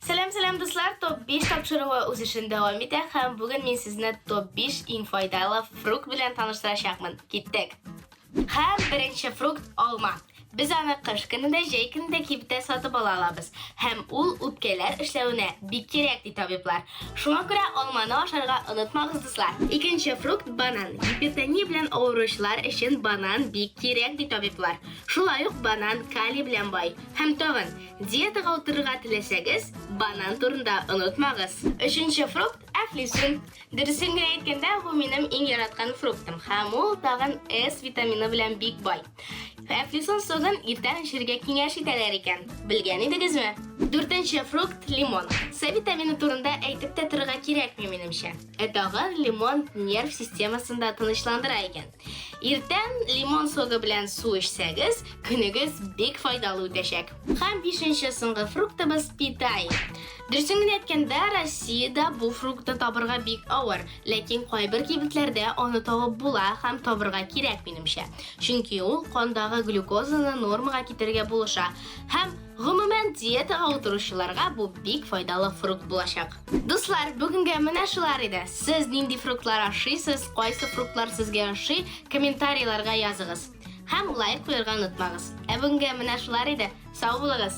Сәлам, сәлам, дуслар! Топ 5 тапшыруы үз эшен дәвам итә һәм бүген мин сезне топ 5 иң файдалы фрукт белән таныштырачакмын. Киттек! Һәм беренче фрукт алма. Без аны кыш көне дә, җәй көне дә кибеттә сатып ала алабыз. Һәм ул үпкәләр эшләвенә бик кирәк, ди табиблар. Шуңа күрә алманы ашарга онытмагыз, дуслар. Икенче фрукт банан. Гипертония белән авыручылар өчен банан бик кирәк, ди табиблар. Шулай ук банан калий белән бай. Һәм тагын, диетага утырырга теләсәгез, банан турында онытмагыз. Өченче фрукт әфлисун. Дөресен генә әйткәндә, бу минем иң яраткан фруктым һәм ул тагын С витамины белән бик бай. Әфлисун согын иртән эчәргә киңәш итәләр икән. Белгән идегезме? Дүртенче фрукт лимон. С витамины турында әйтеп тә торырга кирәкми, минемчә. Ә тагын лимон нерв системасын да тынычландыра икән. Иртән лимон согы белән су эчсәгез, көнегез бик файдалы үтәчәк. Һәм бишенче соңгы фруктыбыз питай. Дөресен генә әйткәндә, Россиядә бу фруктны табырга бик авыр, ләкин кайбер кибетләрдә аны табып була һәм табырга кирәк, минемчә. Чөнки ул кандагы глюкозаны нормага китерергә булыша һәм гомумән диетага утыручыларга бу бик файдалы фрукт булачак. Дуслар, бүгенгә менә шулар иде. Сез нинди фруктлар ашыйсыз, кайсы фруктлар сезгә ошый, комментарийларга языгыз. Һәм лайк куярга онытмагыз. Ә бүгенгә менә шулар иде. Сау булыгыз!